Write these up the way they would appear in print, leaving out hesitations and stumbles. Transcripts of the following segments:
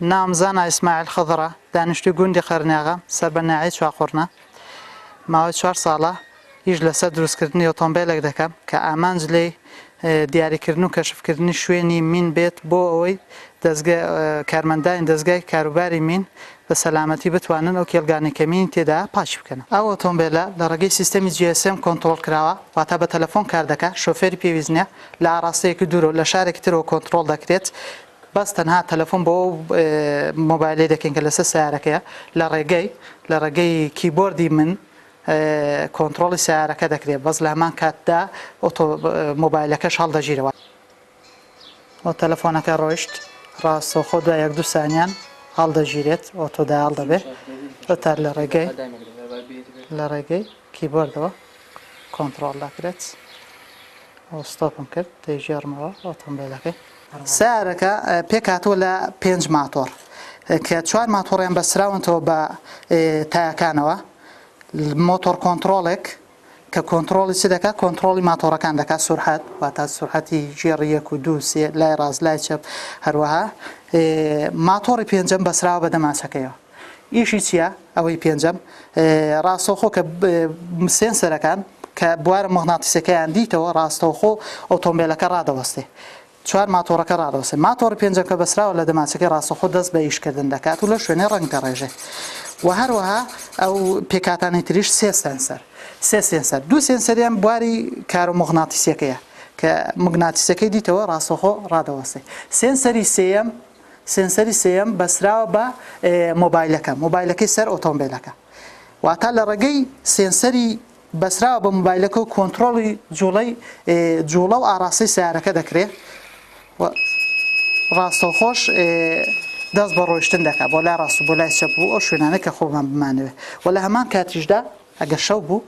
ناوم زانا ئیسماعیل خضرە، دانیشتووی گوندی قەرنێغەم، سەر بە ناحیەی چوارقوڕنە. ماوەی چوار ساڵە ئیش لەسەر دروستکردنی ئۆتۆمبێلێک دەکەم کە ئامانج لێی دیاریکردن و کەشفکردنی شوێنی مین بێت بۆ ئەوەی دەزگە کارمەندانی دەزگای کاروباری مین بە سەلامەتی بتوانن ئەو کێڵگانەی کە مینی تێدایە پاکی بکەنەوە. ئەو ئۆتۆمبێلە لە ڕێگەی سیستەمی GSM کۆنتڕۆڵ کراوە، واتە بە تەلەفۆن کار دەکات، شۆفێری پێویست نییە، لە ئاڕاستەیەکی دوورەوە لە شارێکی ترەوە کۆنتڕۆڵ دەکرێت، بەس تەنها تەلەفۆن بۆ ئەو مۆبایلەی دەکەین کە لەسەر سەیارەکەیە لە ڕێگەی لە ڕێگەی کیبۆردی من کۆنتڕۆڵی سەیارەکە دەکرێت بەس لە هەمان کاتدا ئۆتۆ مۆبایلەکەش هەڵدەگیرەوە. ئەو تەلەفۆنەکە ڕۆیشت ڕاستەوخۆ دوای یەک دوو سانیان هەڵدەگیرێت auto dial دەبێت ئەوتار لە ڕێگەی لە ڕێگەی کیبۆردەوە کۆنتڕۆڵ دەکرێت. ئەو stop م کرد دەیگێڕمەوە ئۆتۆمبیلەکەی. سەیارەکە پێکهاتووە لە پێنج ماتۆڕ کە چوار ماتۆڕیان بەستراونەتەوە بە تایەکانەوە، مۆتۆڕ کۆنتڕۆڵێک کە کۆنتڕۆڵی چ دەکات؟ کۆنتڕۆڵی ماتۆڕەکان دەکات، سورعەت واتە سورعەتی گێڕی یەک و دوو سێ لای ڕاست لای چەپ، هەروەها ماتۆڕی پێنجەم بەستراوە بە دەمانچەکەیەوە. ئیشی چییە؟ ئەوەی پێنجەم ڕاستەوخۆ کە سێنسەرەکان کە بوارە موغناتیسەکەیان دیتەوە ڕاستەوخۆ ئۆتۆمبێلەکە ڕادەوەستێ چوار ماتۆڕەکە ڕادەوەستێ ماتۆڕی پێنجەم کە بەسراوە لە دەمانچەکەی ڕاستەوخۆ دەست بە ئیشکردن دەکات و لەو شوێنەی ڕەنگ دەڕێژێ و هەروەها ئەو پێکهاتانەی تریش سێ سێنسەر سێ سێنسەر دوو سێنسەریان بواری کارۆموغناتیسیەکەیە کە موگناتیسەکەی دیتەوە ڕاستەوخۆ ڕادەوەستێ سێنسەری سێیەم سێنسەری سێیەم بەستراوە بە مۆبایلەکە، مۆبایلەکەی سەر ئۆتۆمبێلەکە. واتە لە ڕێگەی سێنسەری بەستراوە بە مۆبایلەکە و کۆنترۆڵی جوڵەی جوڵە و ئاڕاستەی سەیارەکە دەکرێت و ڕاستەوخۆش دەست بە ڕۆیشتن دەکات بۆ لای ڕاست و بۆ لای چەپ و ئەو شوێنانە کە خۆمان بمانەوێت و لە هەمان کاتیشدا ئەگەر شەو بوو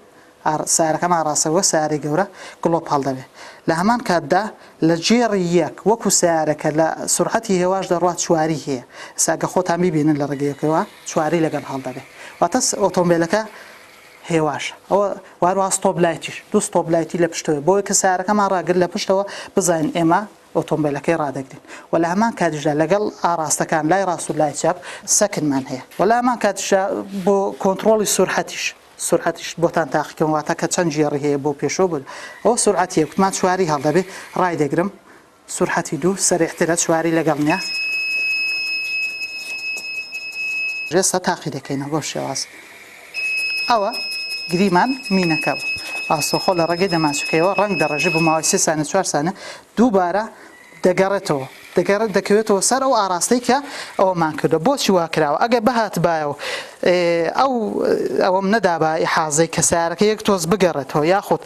سەیارەکەمان ڕاستە وەک سەیارەی گەورە گڵۆپ هەڵدەبێ لە هەمان کاتدا لە گێڕی یەک وەکو سەیارەکە لە سورعەتی هێواش دەڕوا چواری هەیە ئێستا گە خۆتان بیبینن لە ڕێگەیەکەوە چواری لەگەڵ هەڵدەبێ واتە ئۆتۆمبیلەکە هێواش ئەوە واروها stop light یش دوو stop light ی لە پشتەوە بۆی کە سەیارەکەمان ڕاگر لە پشتەوە بزانین ئێمە ئۆتۆمبێلەکەی ڕادەگرین و لە هەمان کاتیشدا لەگەڵ ئاڕاستەکان لای ڕاست و لای چەپ سەکنمان هەیە و لە هەمان کاتیشدا بۆ کۆنتڕۆڵی سورعەتیش سورعەتیش بۆتان تاقیکەم واتە کە چەند گێڕی هەیە بۆ پێشەوە بۆ ئەوە سورعەتی یەک وتمان چواری هەڵدەبێ ڕایدەگرم سورعەتی دوو سەریعترە چواری لەگەڵ نییە ئێستا تاقی دەکەینەوە بەو شێواز ئەوە گریمان مینەکە بوو ڕاستەوخۆ لە ڕێگەی دەمانچەکەیەوە ڕەنگ دەڕێژێ بۆ ماوەی سێ سانە چوار سانە دووبارە دەگەڕێتەوە دەگەڕێت دەکەوێتەوە سەر ئەو ئاراستەی کە ئەوەمان کردووە بۆچی وا کراوە ئەگەر بهاتبایەوە ئەو ئەوەم نەدابا ئیحازەی کە سیارەکە یەک تۆز بگەڕێتەوە یاخود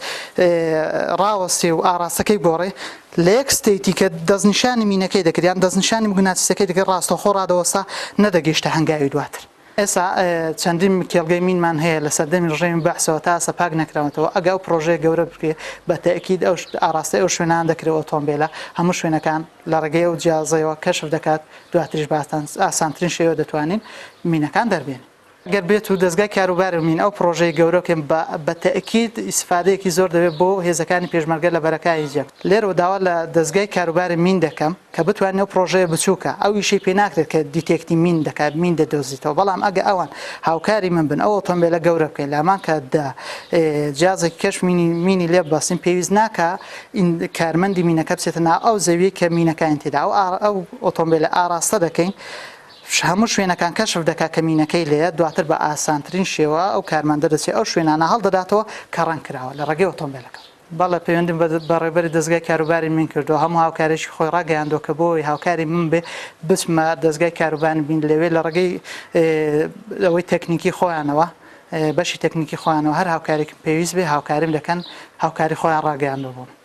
ڕاوەستێ و ئاراستەکەی گۆڕێ لە یەک state ی کە دەستنیشانی مینەکەی دەکرد یان دەستنیشانی موگناتیسەکەی دەکرد ڕاستەوخۆ ڕادەوەستا نەدەگەیشتە هەنگاوی دواتر. ئێستا چەندین کێڵگەی مینمان هەیە لە سەردەمی ڕژێمی بەعسەوە تا ئێستا پاک نەکراونەتەوە، ئەگە ئەو پڕۆژەیە گەورە بکرێت بە تەئکید ئەو ئاڕاستەی ئەو شوێنانە دەکرێت ئۆتۆمبێلە هەموو شوێنەکان لە ڕێگەی ئەو جیازەوە کەشف دەکات دواتریش بە ئاسانترین شێوە دەتوانین مینەکان دەربێنین. گەر بێت و دەزگای کاروباری مین ئەو پڕۆژەیە گەورە بکەین بە تەئکید ئیسفادەیەکی زۆر دەبێت بۆ هێزەکانی پێشمەرگە لە بەرەکانی جەنگ. لێرەوە داوا لە دەزگای کاروباری مین دەکەم کە بتوانین ئەو پڕۆژەیە بچووکە ئەو ئیشەی پێ ناکرێت کە detect ی مین دەکات مین دەدۆزیتەوە بەڵام ئەگە ئەوان هاوکاری من بن ئەو ئۆتۆمبێلە گەورە بکەین لە هەمان کاتدا جیازێکی کەش مینی مینی لێ ببەستین پێویست ناکا کارمەندی مینەکە بچێتە ناو ئەو زەویەی کە مینەکانی تێدا ئەو ئەو ئۆتۆمبێلە ئاراستە دەکەین هەموو شوێنەکان کەشف دەکات کە مینەکەی لێیە دواتر بە ئاسانترین شێوە ئەو کارمەندە دەچێت ئەو شوێنانە هەڵدەداتەوە کە ڕەنگ کراوە لە ڕێگەی ئۆتۆمبێلەکە. بەڵێ پەیوەندیم بە بەڕێوبەری دەزگای کاروباری مین کردووە، هەموو هاوکاریەکی خۆی ڕاگەیاندووە کە بۆ ئەوەی هاوکاری من بێ بچمە دەزگای کاروباری مین لەوێ لە ڕێگەی ئەوەی تەکنیکی خۆیانەوە بەشی تەکنیکی خۆیانەوە هەر هاوکارێکم پێویست بێ هاوکاریم دەکەن هاوکاری خۆیان ڕاگەیاندووە بۆ من.